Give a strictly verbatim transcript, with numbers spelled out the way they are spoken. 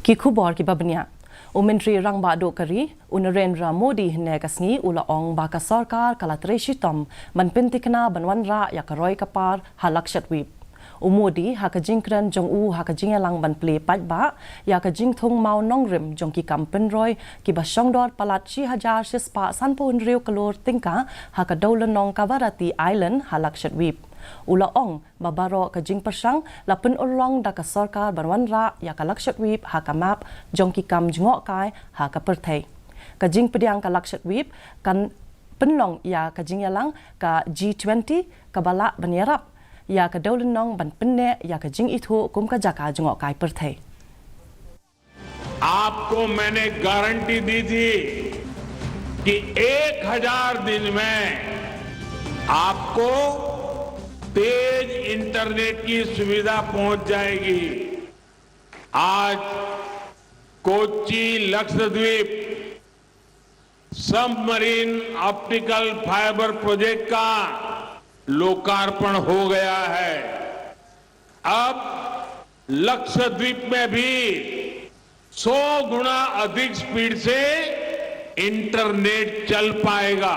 Ki khubor kiba bniah. U Myntri Rangbah Duh ka ri, u Narendra Modi, hynne ka sngi u la ong ba ka sorkar ka la trei shitom ban pyntikna ban wanrah ïa ka roi ka par ha Lakshadweep. U Modi ha ka jingkren jong u ha ka jingïalang ban plie paidbah ïa ka jingthung mawnongrim jong ki kam pynroi kiba shongdor palat shi hajar shispah sanphew hynriew klur tyngka ha ka dewlynnong Kavaratti Island ha Lakshadweep. U la ong ba baroh ka jingpyrshang la pynurlong da ka sorkar ban wanrah ïa ka Lakshadweep ha ka map jong ki kam jngohkai ha ka pyrthei. Ka jingpdiang ka Lakshadweep kan pynlong ïa ka jingïalang ka G twenty kaba lah ban ïarap ïa ka dewlynnong ban pynneh ïa ka jingithuh kum ka jaka jngohkai pyrthei. आपको मैंने गारंटी दी थी कि एक हजार दिन में आपको तेज इंटरनेट की सुविधा पहुंच जाएगी। आज Kochi Lakshadweep submarine optical fibre project का लोकार्पण हो गया है। अब लक्षद्वीप में भी सौ गुना अधिक स्पीड से इंटरनेट चल पाएगा।